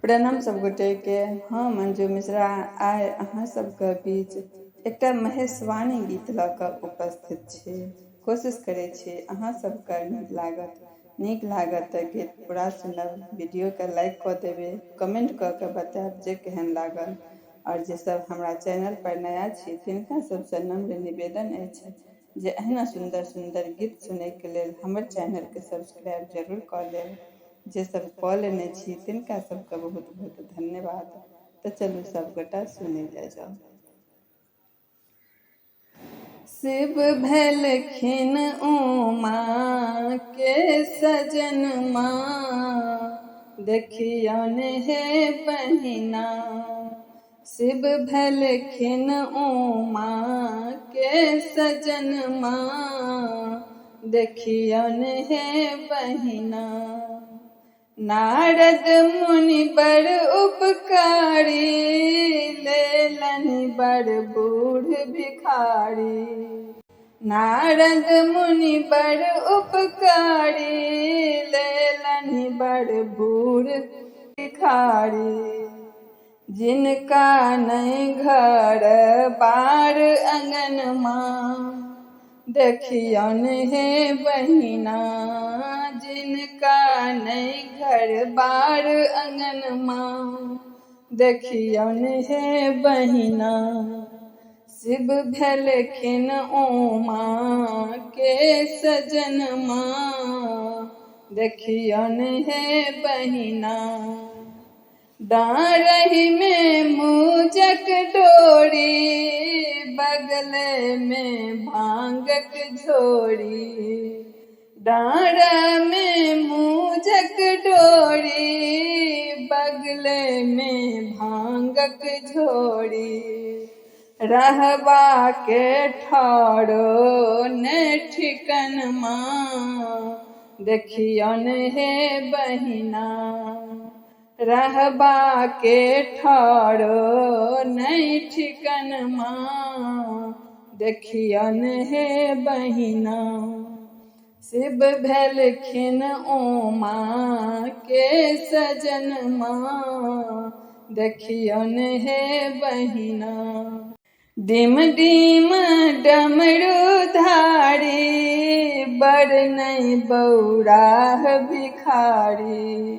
प्रणाम सब गोटेके। हम मंजू मिश्रा आइ अहाँ सबके बीच एकटा महेशवाणी गीत लऽ कऽ उपस्थित छी। कोशिश करै छी अहाँ सबके नीक लागत। नीक लागत तऽ गीत पूरा सुनब, वीडियोके लाइक कऽ देबै, कमेंट कऽ कऽ बतायब जे केहन लागल। आओर जे सब हमरा चैनल पर नया छी तिनका सबसँ नम्र निवेदन अछि जे एहिना सुन्दर सुन्दर गीत सुनैके लेल हमर चैनलके सब्सक्राइब जरूर कऽ लेब। जे सब कऽ लेने छी तिनका सबके बहुत बहुत धन्यवाद। तऽ चलू सब गोटा सुनै जाइ जाउ। शिव भेलखिन उमा के सजन माँ, देखियौन हे बहिना। शिव भेलखिन उमा के सजन माँ, देखियौन हे बहिना। नारद मुनि बड़ उपकारी, लेलनि बड़ बूढ़ भिखारी। नारद मुनि बड़ उपकारी, लेलनि बड़ बूढ़ भिखारी। जिनका नहि घर बार अंगनमा, देखियौन हे बहिना। जिनका नहि घर बार अंगनमा, देखियौन हे बहिना। शिव भेलखिन उमा के सजन माँ, देखियौन हे बहिना। डाँरही में मूजक डोरी, बगले में भांगक झोरी। डाँर में मूजक डोरी, बगले में भांगक झोरी। रहबा के ठाड़ो ने ठिकनमा, देखियौन हे बहिना। रहबा के ठाड़ो नहि ठिकनमा, देखियौन हे बहिना। शिव भेलखिन उमा के सजन माँ, देखियौन हे बहिना। डिम डिम डमरू धारी, बड़ नहि बौराह भिखारी।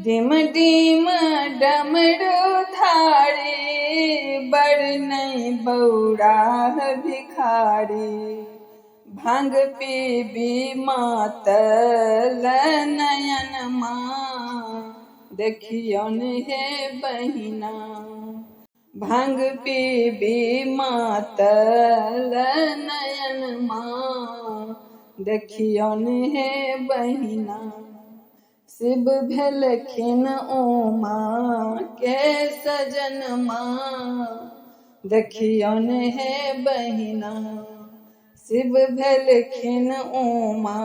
डिम डिम डमरू धारी, बड़ नहि बौराह भिखारी। भांग पीबी मातल नयन माँ, देखियौन हे बहिना। भांग पीबी मातल नयन माँ, देखियौन हे बहिना। शिव भेलखिन उमा के सजन माँ, देखियौन हे बहिना। शिव भेलखिन उमा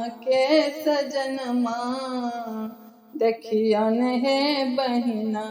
के सजन माँ, देखियौन हे बहिना।